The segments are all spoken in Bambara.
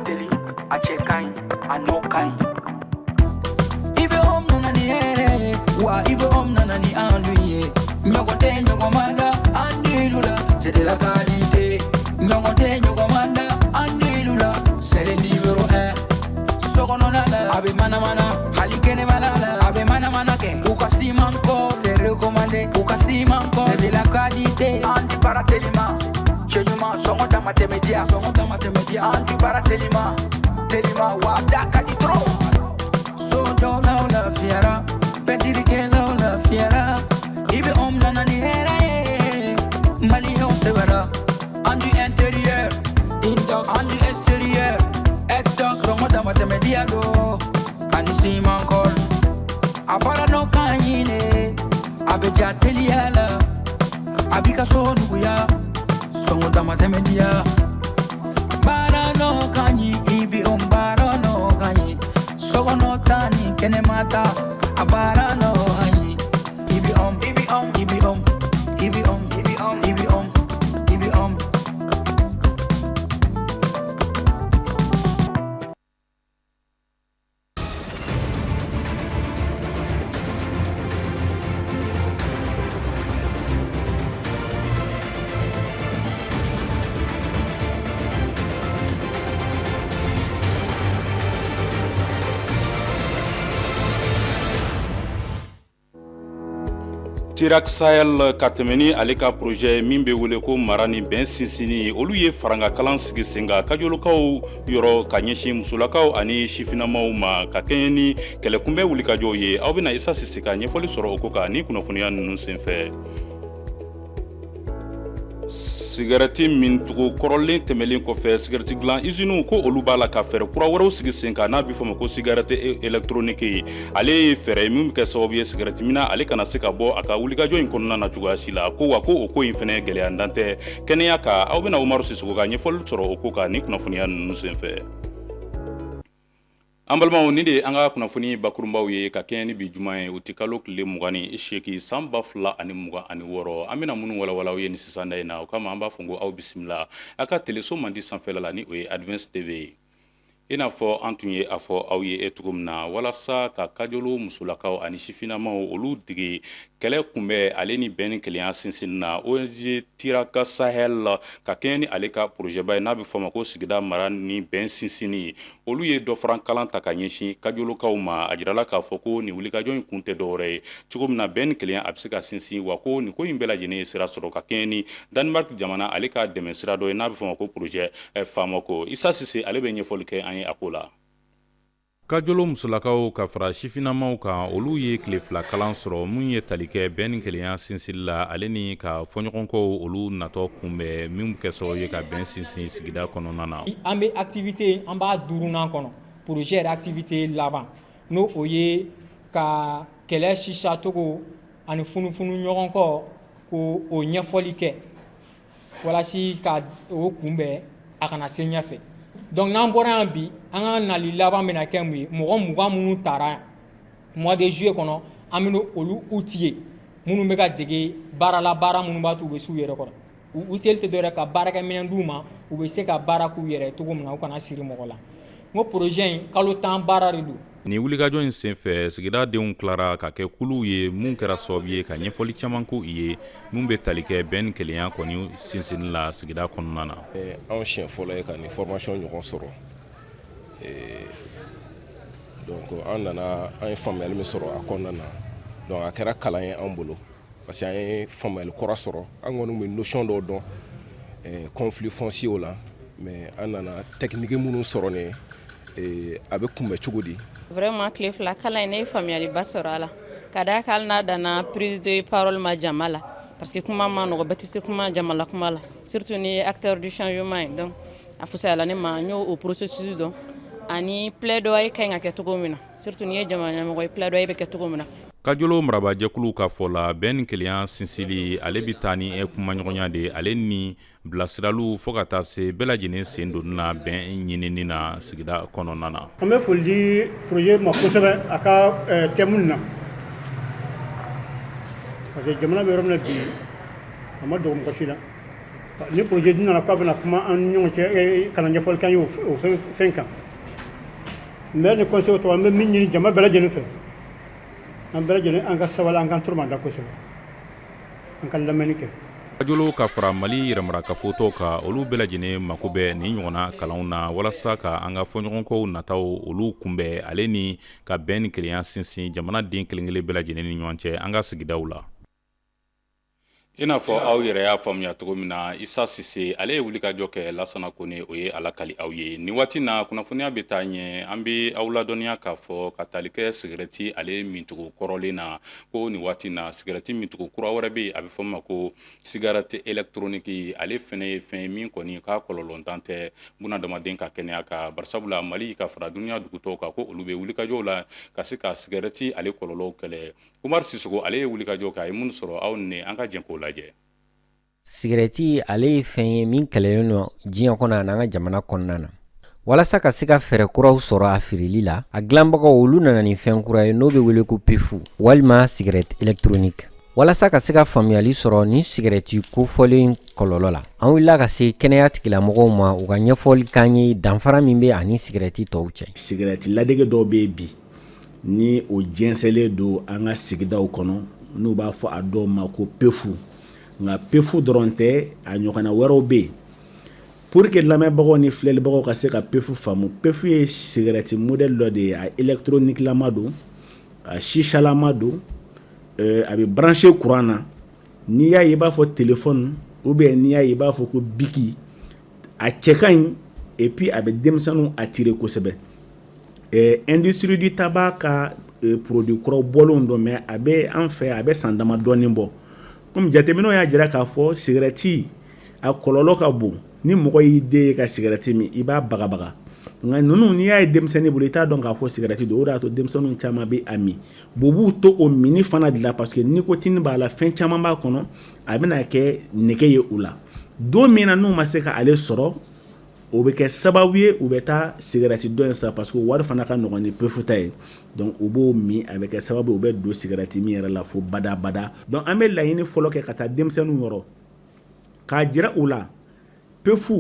teli, a cɛ ka ɲi, a nɔ ka ɲi. I bɛ hom nana ni hɛrɛ ye wa, i bɛ hom nana ni enduit ye. Ɲɔgɔn tɛ ɲɔgɔn man da enduit la, c'est de la qualité. Ɲɔgɔn tɛ ɲɔgɔn man da enduit la, c'est le numéro 1. Sokɔnɔna la, a bɛ manamana, hali kɛnɛmana la, a bɛ manamana kɛ. U ka ciment ko, c'est recommandé. U ka ciment ko, c'est de la qualité. An ti baara telima, cɛ ɲuman, sɔngɔ dama tɛmɛ diya, sɔngɔ dama tɛmɛ diya. An ti baara telima telima wa, da ka di trop. Sojɔlaw lafiyara, pɛntirikɛlaw lafiyara, i bɛ anw nana ni hɛrɛ ye, maliyɛnw sɛbɛra. Enduit intérieur, inox, enduit extérieur, extox, sɔngɔ dama tɛmɛ diya do ani ciment colle. A baara nɔ ka ɲi ne, a bɛ ja teliya la, a b'i ka so nuguya, sɔngɔ dama tɛmɛ diya. Baara nɔ ka ɲi, i bi o baara nɔ ka ɲi, sokɔnɔ ta ni kɛnɛma ta, a baara nɔ ka ɲi. I bi om, i bi om, i bi om, i bi om, i bi om, i bi om, i bi om. Tirak Sahel ka tɛmɛ ni ale ka projet min bɛ wele ko mara ni bɛn sinsinni, olu ye farangakalan sigi sen kan kajolokaw yɔrɔ ka ɲɛsin musolakaw ani sifinnamaw ma ka kɛɲɛ ni kɛlɛkunbɛn wulikajɔw ye. Aw bɛna Isa Sise ka ɲɛfɔli sɔrɔ o ko kan ni kunnafoniya ninnu senfɛ. Sigɛrɛti mincogo kɔrɔlen tɛmɛlen kɔfɛ, sigɛrɛti dilan iziniw ko olu b'a la ka fɛɛrɛ kura wɛrɛw sigi sen kan n'a bɛ fɔ ma ko cigarette électronique ye. Ale ye fɛɛrɛ ye min bɛ kɛ sababu ye sigɛrɛti minna ale kana se ka bɔ a ka wulikajɔ in kɔnɔna na cogoya si la. Ko wa ko o ko in fana gɛlɛya dan tɛ kɛnɛya kan. Aw bɛna Umaru Sisoko ka ɲɛfɔli sɔrɔ o ko kan ni kunnafoniya ninnu senfɛ. An balimaw, nin de ye an ka kunnafoni bakurunbaw ye ka kɛɲɛ ni bi juma ye, utikalo tile 28 san 2026. An bɛna minnu walawala aw ye ni sisan da in na, o kama an b'a fɔ ko aw bisimila a ka teleso mandi sanfɛla la, ni o ye Advance TV ye. I n'a fɔ an tun ye a fɔ aw ye cogo min na, walasa ka kajolo musolakaw ani sifinnamaw olu dege kɛlɛ kunbɛn ale ni bɛn ni kelenya sinsinni na, ONG Tirak Sahel ka kɛɲɛ ni ale ka projet ba ye n'a bɛ fɔ a ma ko sigida mara ni bɛn sinsinni, olu ye dɔ fara kalan ta ka ɲɛsin kajolokaw ma. A jirala k'a fɔ ko nin wulikajɔ in kun tɛ dɔwɛrɛ ye cogo min na bɛn ni kelenya a bɛ se ka sinsin, wa ko nin ko in bɛɛ lajɛlen ye sira sɔrɔ ka kɛɲɛ ni Danemark jamana ale ka dɛmɛ sira dɔ ye n'a bɛ fɔ a ma ko projet FAMACO. Isa Sise ale bɛ ɲɛfɔli kɛ an ye a ko la. Kajolo musolakaw ka fara sifinnamaw kan, olu ye tile 2 kalan sɔrɔ min ye tali kɛ bɛn ni kelenya sinsili la ale ni ka fɔɲɔgɔnkɔw olu natɔ kunbɛn, min bɛ kɛ sababu ye ka bɛn sinsin sigida kɔnɔna na. An bɛ activité, an b'a duurunan kɔnɔ, projet yɛrɛ activité laban, n'o o ye ka kɛlɛ sisacogo ani funufunu ɲɔgɔn kɔ, ko o ɲɛfɔli kɛ walasa ka o kunbɛn a kana se ɲɛfɛ. Donc n'an bɔra yan bi, an ka nali laban bɛna kɛ mun ye? Mɔgɔ 20 minnu tara yan mois de juillet kɔnɔ, an bɛna olu outiller, minnu bɛ ka dege baara la, baara minnu b'a to u bɛ s'u yɛrɛ kɔrɔ. U outiller tɛ dɔwɛrɛ, ka baarakɛminɛn d'u ma, u bɛ se ka baara k'u yɛrɛ cogo min na, u kana siri mɔgɔ la. N ko projet in, kalo 10 baara de don. Nin wulikajɔ in senfɛ, sigida denw tilara ka kɛ kuluw ye, mun kɛra sababu ye ka ɲɛfɔli caman k'u ye min bɛ tali kɛ bɛn ni kelenya kɔni sinsinni la sigida kɔnɔna na. Anw siɲɛ fɔlɔ ye ka nin formation ɲɔgɔn sɔrɔ. Donc an nana, an ye faamuyali min sɔrɔ a kɔnɔna na, donc a kɛra kalan ye an bolo, parce que an ye faamuyali kura sɔrɔ. An kɔni bɛ notion dɔw dɔn conflit foncier la, mais an nana technique minnu sɔrɔ nin ye, a bɛ kunbɛn cogo di? Vraiment, tile 2 kalan in, ne ye faamuyaliba sɔrɔ a la, ka d'a kan hali n'a danna prise de parole ma jama la, parce que kuma ma nɔgɔ, bɛɛ tɛ se kuma jama la kuma la, surtout ni ye acteur du changement ye. Donc a fisayala ne ma, n y'o o processus dɔn ani plaidoyer ka ɲi ka kɛ cogo min na, surtout n'i ye jama ɲɛmɔgɔ ye, plaidoyer bɛ kɛ cogo min na. Kajolo marabajɛkulu ka fɔ la, bɛn ni kelenya sinsili ale bɛ taa ni kumaɲɔgɔnya de ale ni bilasiraliw fo ka taa se bɛɛ lajɛlen sen donni na bɛn ɲinini na sigida kɔnɔna na. An bɛ foli di projet ma kosɛbɛ a ka thème na, parce que jamana bɛ yɔrɔ min na bi, a ma dogo mɔgɔ si la. Ni projet dun nana k'a bɛna kuma an ni ɲɔgɔn cɛ ka na ɲɛfɔli k'an ye o fɛn kan, maire ni conseil tɔgɔ, an bɛ min ɲini jama bɛɛ lajɛlen fɛ, an bɛɛ lajɛlen an ka sabali, an k'an tɔrɔmada kosɛbɛ, an ka lamɛnni kɛ. Kajolo ka fara Mali yɛrɛmarakafo tɔw kan, olu bɛɛ lajɛlen mako bɛ nin ɲɔgɔnna kalanw na walasa ka an ka fɔɲɔgɔnkɔw nataw olu kunbɛn, ale ni ka bɛn ni kelenya sinsin jamana den kelenkelen bɛɛ lajɛlen ni ɲɔgɔn cɛ an ka sigidaw la. I n'a fɔ aw yɛrɛ y'a faamuya cogo min na, Isa Sise ale ye wulikajɔ kɛ, Lasana Kone o ye a lakali aw ye. Nin waati na, kunnafoniya bɛ taa ɲɛ. An bɛ aw ladɔnniya k'a fɔ ka tali kɛ sigɛrɛti ale mincogo kɔrɔlen na, ko nin waati na sigɛrɛti mincogo kura wɛrɛ bɛ yen, a bɛ fɔ ma ko cigarette électronique. Ale fɛnɛ ye fɛn ye min kɔni k'a kɔlɔlɔntan tɛ bunadamaden ka kɛnɛya kan, barisabula Mali ka fara dunuya dugu tɔw kan, ko olu bɛ wulikajɔw la ka se ka sigɛrɛti ale kɔlɔlɔw kɛlɛ. Umaru Sisoko ale ye wulikajɔ kɛ, a ye mun sɔrɔ, aw ni an ka jɛn k'o lajɛ. Sigɛrɛti ale ye fɛn ye min kɛlɛlen don diɲɛ kɔnɔ ani an ka jamana kɔnɔna na. Walasa ka se ka fɛɛrɛ kuraw sɔrɔ a feereli la, a dilanbagaw olu nana ni fɛn kura ye n'o bɛ wele ko puff walima cigarette électronique. Walasa ka se ka faamuyali sɔrɔ nin sigɛrɛti kofɔlen kɔlɔlɔ la, an wulila ka se kɛnɛya tigilamɔgɔw ma u ka ɲɛfɔli k'an ye danfara min bɛ ani sigɛrɛti tɔw cɛ. Sigɛrɛti ladege dɔw bɛ yen bi ni o jɛnsɛnlen don an ka sigidaw kɔnɔ, n'u b'a fɔ a dɔw ma ko puff. Nka puff dɔrɔn tɛ, a ɲɔgɔnna wɛrɛw bɛ yen. Pour que lamɛnbagaw ni filɛlibagaw ka se ka puff faamu, puff ye sigɛrɛti modèle dɔ de ye, a électronique lama don, a sichalama don, a bɛ branché courant na. N'i y'a ye i b'a fɔ téléphone ou bien n'i y'a ye i b'a fɔ ko bic, a cɛ ka ɲi et puis a bɛ denmisɛnninw attirer kosɛbɛ. Industrie du tabac ka produit kuraw bɔlenw don, mais a bɛ an fɛ a bɛ san dama dɔɔnin bɔ. Comme jateminɛw y'a jira k'a fɔ sigɛrɛti a kɔlɔlɔ ka bon, ni mɔgɔ y'i den ye ka sigɛrɛti min, i b'a bagabaga. Nka ninnu, n'i y'a ye denmisɛnnin bolo, i t'a dɔn k'a fɔ sigɛrɛti don. O de y'a to denmisɛnninw caman bɛ a min. Bon, u b'u to o minni fana de la parce que nicotine b'a la, fɛn caman b'a kɔnɔ, a bɛna kɛ nege ye u la. Don min na n'u ma se ka ale sɔrɔ, o bɛ kɛ sababu ye u bɛ taa sigɛrɛti dɔ in san parce que wari fana ka nɔgɔn ni puff ta ye. Donc u b'o min, a bɛ kɛ sababu ye u bɛ don sigɛrɛti min yɛrɛ la fo badabada. Donc an bɛ laɲini fɔlɔ kɛ ka taa denmisɛnninw yɔrɔ k'a jira u la, puff,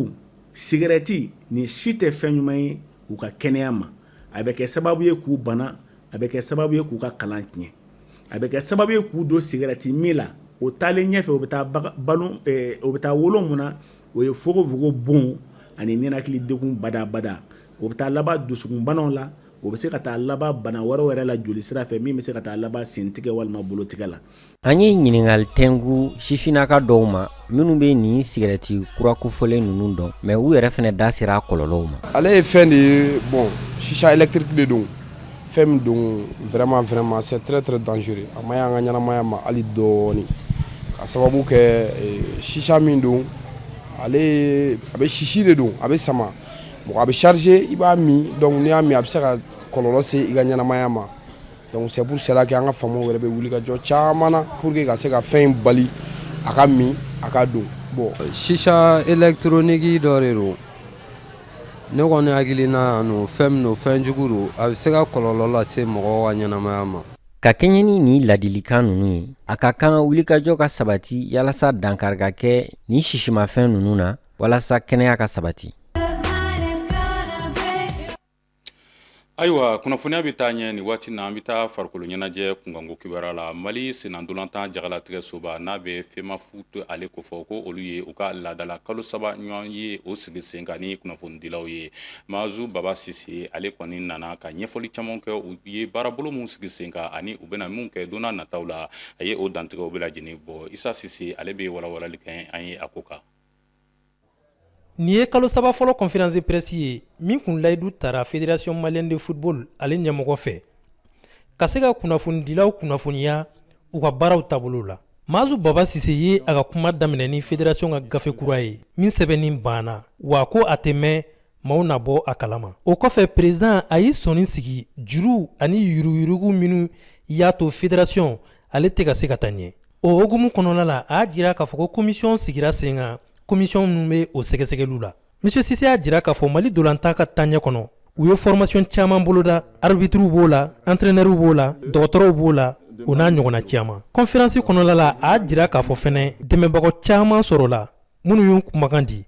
sigɛrɛti, nin si tɛ fɛn ɲuman ye u ka kɛnɛya ma. A bɛ kɛ sababu ye k'u bana, a bɛ kɛ sababu ye k'u ka kalan tiɲɛ, a bɛ kɛ sababu ye k'u don sigɛrɛti min la. O taalen ɲɛfɛ, o bɛ taa balo, o bɛ taa wolo mun na, o ye fogofogo bon ani ninakili degun badabada. O bɛ taa laban dusukunbanaw la, o bɛ se ka taa laban bana wɛrɛw yɛrɛ la joli sira fɛ, min bɛ se ka taa laban sentigɛ walima bolotigɛ la. An ye ɲininkali tɛnku sifinnaka dɔw ma minnu bɛ nin sigɛrɛti kura kofɔlen ninnu dɔn, mais u yɛrɛ fana da sera a kɔlɔlɔw ma. Ale ye fɛn de ye, bon, chicha électrique de don, fɛn min don, vraiment vraiment, c'est très très dangereux. A ma ɲi an ka ɲɛnamaya ma hali dɔɔni, ka sababu kɛ chicha min don, ale a bɛ sisi de don, a bɛ sama mɔgɔ, a bɛ charger, i b'a min. Donc n'i y'a min, a bɛ se ka kɔlɔlɔ se i ka ɲɛnamaya ma. Donc c'est pour cela que an ka faamaw yɛrɛ bɛ wuli ka jɔ caman na pour que ka se ka fɛn in bali a ka min, a ka don. Bon, chicha électronique dɔ de don. Ne kɔni hakilina yan, fɛn min don, fɛn jugu don, a bɛ se ka kɔlɔlɔ lase mɔgɔw ka ɲɛnamaya ma. Ka kɛɲɛ ni nin ladilikan ninnu ye, a ka kan wulikajɔ ka sabati yalasa dankari ka kɛ nin sisimafɛn ninnu na, walasa kɛnɛya ka sabati. Ayiwa, kunnafoniya bɛ taa ɲɛ. Nin waati na, an bɛ taa farikolo ɲɛnajɛ kunkanko kibaruya la. Mali sennantolatan jagalatigɛ soba n'a bɛ FEMAFOOT ale kofɔ, ko olu ye u ka laadala kalo 3 ɲɔgɔn ye o sigi sen kan ni kunnafonidilaw ye. Mazu Baba Sise ale kɔni nana ka ɲɛfɔli caman kɛ, u ye baarabolo min sigi sen kan ani u bɛna min kɛ don nataw la, a ye o dantigɛw bɛɛ lajɛlen bɔ. Isa Sise ale bɛ walawalali kɛ an ye a ko kan. Nin ye kalo 3 fɔlɔ conférence de presse ye min kun layidu tara Fédération malienne de football ale ɲɛmɔgɔ fɛ, ka se ka kunnafonidilaw kunnafoniya u ka baaraw taabolo la. Mazu Baba Sise ye a ka kuma daminɛ ni fédération ka gafe kura ye min sɛbɛnni banna, wa ko a tɛ mɛn maaw na bɔ a kalama. O kɔfɛ, président a y'i sɔnin sigi juru ani yuruguyurugu minnu y'a to fédération ale tɛ ka se ka taa ɲɛ. O hukumu kɔnɔna la, a y'a jira k'a fɔ ko commission sigira sen kan, commission minnu bɛ o sɛgɛsɛgɛliw la. Monsieur Sise y'a jira k'a fɔ Mali dolantan ka taaɲɛ kɔnɔ, u ye formation caman boloda, arbitres b'o la, entraîneurs b'o la, dɔgɔtɔrɔw b'o la, o n'a ɲɔgɔnna caman. Conférence kɔnɔna la, a y'a jira k'a fɔ fɛnɛ dɛmɛbagaw caman sɔrɔla. Minnu y'u kumakan di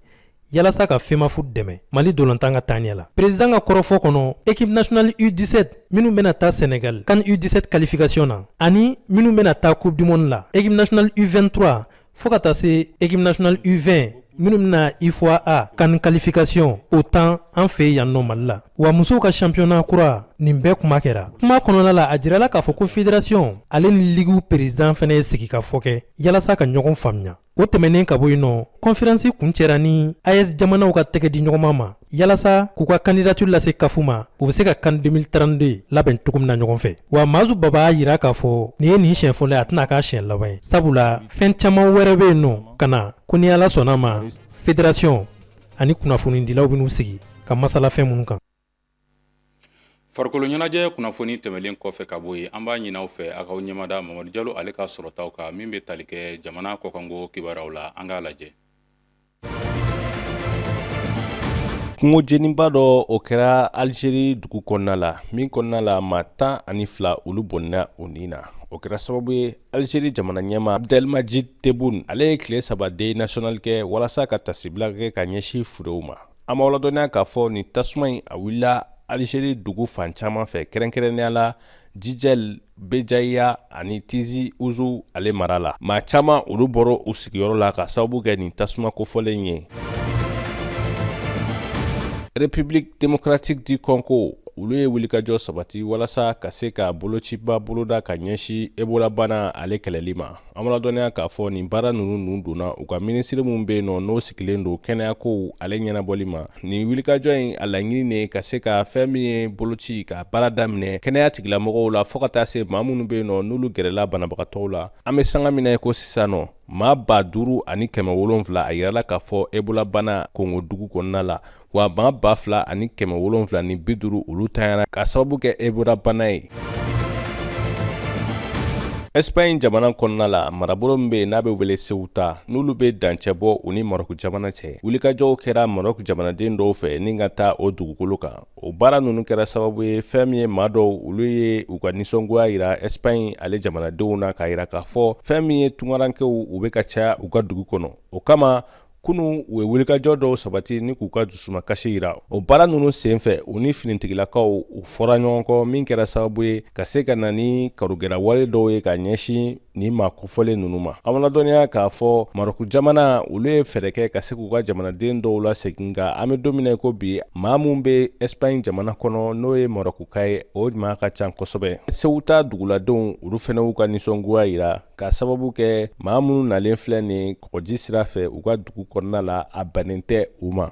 yalasa ka Femafoot dɛmɛ Mali dolantan ka taaɲɛ la. Président ka kɔrɔfɔ kɔnɔ, équipe nationale U17 minnu bɛna taa Sénégal CAN U17 qualification na ani minnu bɛna taa Coupe du monde la, équipe nationale U23 fo ka taa se équipe nationale U20 minnu bɛna UFOA CAN qualification o tan an fɛ yan nɔ Mali la. Wa musow ka championnat kura nin bɛɛ kuma kɛra. Kuma kɔnɔna la, a jirala k'a fɔ ko fédération ale ni ligue président fana ye sigikafɔ kɛ yalasa ka ɲɔgɔn faamuya. O tɛmɛnen ka bɔ yen nɔ, kɔnferansi kuncɛra ni AES jamanaw ka tɛgɛ di ɲɔgɔnma ma yalasa k'u ka candidature lase CAF ma, u bɛ se ka CAN 2032 labɛn cogo min na ɲɔgɔn fɛ. Wa Maazu Baba y'a jira k'a fɔ nin ye nin siɲɛ fɔlɔ ye, a tɛna k'a siɲɛ laban ye, sabula fɛn caman wɛrɛ bɛ yen nɔ ka na ko ni Ala sɔnna ma, fédération ani kunnafonidilaw bɛn'u sigi ka masala fɛn minnu kan. Farikolo ɲɛnajɛ kunnafoni tɛmɛlen kɔfɛ ka bɔ yen, an b'a ɲini aw fɛ a k'aw ɲɛmada Mamadu Jalo ale ka sɔrɔtaw kan min bɛ tali kɛ jamana kɔkanko kibaruyaw la. An k'a lajɛ. Kungo jeniba dɔ o kɛra Algérie dugu kɔnɔna la, min kɔnɔna la maa 12 olu bɔnɛna u ni na. O kɛra sababu ye Algérie jamana ɲɛmaa Abdelmadjid Tebboune ale ye tile 3 deuil national kɛ walasa ka tasibila kɛ ka ɲɛsin furew ma. An b'aw ladɔnniya k'a fɔ nin tasuma in a wulila Algérie dugu fan caman fɛ, kɛrɛnkɛrɛnnenya la Jijel, Bejaïa ani Tizi Ouzou ale mara la. Maa caman olu bɔra u sigiyɔrɔ la ka sababu kɛ nin tasuma kofɔlen ye. République démocratique du Congo olu ye wulikajɔ sabati walasa ka se ka bolociba boloda ka ɲɛsin Ebola bana ale kɛlɛli ma. An b'aw ladɔnniya k'a fɔ nin baara ninnu donna u ka minisiri min bɛ yen nɔ n'o sigilen don kɛnɛyakow ale ɲɛnabɔli ma. Nin wulikajɔ in a laɲini de ka se ka fɛn min ye boloci ka baara daminɛ kɛnɛya tigilamɔgɔw la fo ka taa se maa minnu bɛ yen nɔ n'olu gɛrɛla banabagatɔw la. An bɛ sanga min na i ko sisan nɔ, maa 5700 a yirala k'a fɔ Ebola bana Kongo dugu kɔnɔna la, wa maa 2750 olu tanyara k'a sababu kɛ Ebola bana ye. Espagne jamana kɔnɔna la, marabolo min bɛ yen n'a bɛ wele Ceuta, n'olu bɛ dancɛ bɔ u ni Maroc jamana cɛ, wulikajɔw kɛra Maroc jamanaden dɔw fɛ ni ka taa o dugukolo kan. O baara ninnu kɛra sababu ye fɛn min ye maa dɔw olu ye u ka nisɔngoya yira Espagne ale jamanadenw na, k'a yira k'a fɔ fɛn min ye tunkarankew u bɛ ka caya u ka dugu kɔnɔ. O kama kunun u ye wulikajɔ dɔw sabati ni k'u ka dusumakasi yira. O baara ninnu senfɛ, u ni finitigilakaw u fɔra ɲɔgɔn kɔ, min kɛra sababu ye ka se ka na ni karugɛlawale dɔw ye ka ɲɛsin nin maa kofɔlen ninnu ma. An b'aw ladɔnniya k'a fɔ Marɔku jamana olu ye fɛɛrɛ kɛ ka se k'u ka jamanaden dɔw lasegin, nka an bɛ don min na i ko bi, maa min bɛ Espagne jamana kɔnɔ n'o ye Marɔkuka ye, o maa ka ca kosɛbɛ. Ceuta duguladenw olu fana y'u ka nisɔngoya yira k'a sababu kɛ maa minnu nalen filɛ nin kɔgɔji sira fɛ u ka dugu kɔnɔna la, a bannen tɛ u ma.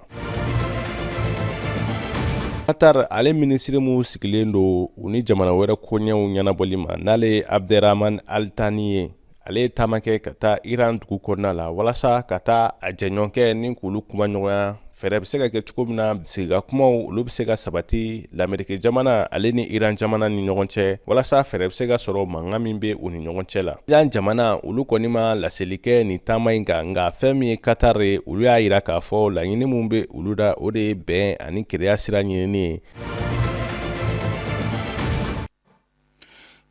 Qatar ale minisiri min sigilen don u ni jamana wɛrɛ koɲɛw ɲɛnabɔli ma, n'ale ye Abderrahman Al Thani ye, ale ye taama kɛ ka taa Iran dugu kɔnɔna la walasa ka taa a jɛɲɔgɔnkɛ ni k'olu kumaɲɔgɔnya, fɛɛrɛ bɛ se ka kɛ cogo min na sigika kumaw olu bɛ se ka sabati Lameriki jamana ale ni Iran jamana ni ɲɔgɔn cɛ, walasa fɛɛrɛ bɛ se ka sɔrɔ mankan min bɛ u ni ɲɔgɔn cɛ la. Iran jamana olu kɔni ma laseli kɛ nin taama in kan, nka fɛn min ye Qatar ye, olu y'a yira k'a fɔ laɲini min bɛ olu da, o de ye bɛn ani kelenya sira ɲinini ye.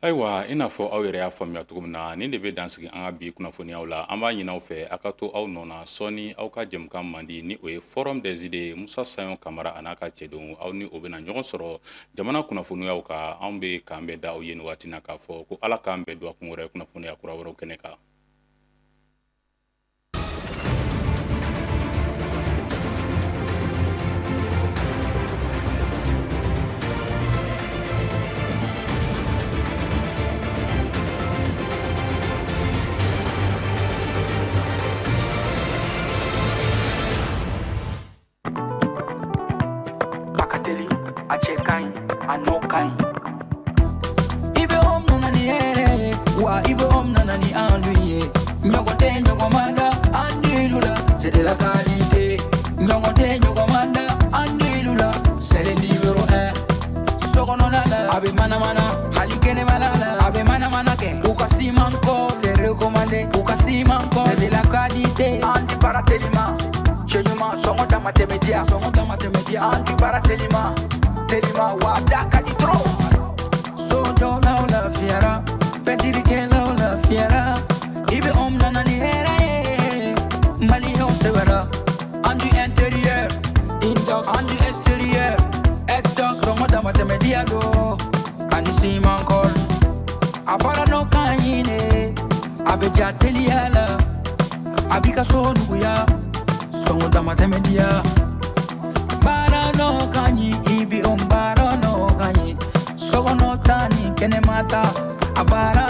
Ayiwa, i n'a fɔ aw yɛrɛ y'a faamuya cogo min na, nin de bɛ dansigi an ka bi kunnafoniyaw la. An b'a ɲini aw fɛ aw ka to aw nɔ na sɔɔni aw ka jɛmukan mandi ni o ye Forum des idées, Musa Sayon Kamara a n'a ka cɛdenw, aw ni o bɛna ɲɔgɔn sɔrɔ jamana kunnafoniyaw kan. Anw bɛ k'an bɛn da aw ye nin waati na k'a fɔ ko Ala k'an bɛn dɔgɔkun wɛrɛ kunnafoniya kura wɛrɛw kɛnɛ kan. A ka teli, a cɛ ka ɲi, a nɔ ka ɲi. IBM nana ni hɛrɛ ye, wa IBM nana ni enduit ye. Ɲɔgɔn tɛ ɲɔgɔn man da enduit la, c'est de la qualité. Ɲɔgɔn tɛ ɲɔgɔn man da enduit la, c'est le numéro 1. Sokɔnɔna la, a bɛ manamana, hali kɛnɛmana la, a bɛ manamana kɛ. U ka siman kɔ, c'est recommandé. U ka siman kɔ, c'est de la qualité. Enduit baara telima. Cɛ ɲuman sɔngɔ dama tɛmɛ diya, sɔngɔ dama tɛmɛ diya. Enduit baara telima, telima wa da ka di trop. Sojɔlaw lafiyara, pɛntirikɛlaw lafiyara. IBM nana ni hɛrɛ ye, maliyɛnw sɛbɛra. An du extérieur ex-doc sɔngɔ damatɛmɛ diya do ani siman kɔl a baara nɔ ka ɲi ne a bɛ ja teliya la a b'i ka so nuguya sɔngɔ damatɛmɛ diya baara nɔ ka ɲi i bi o baara nɔ ka ɲi sokɔnɔ ta ni kɛnɛma ta a baara.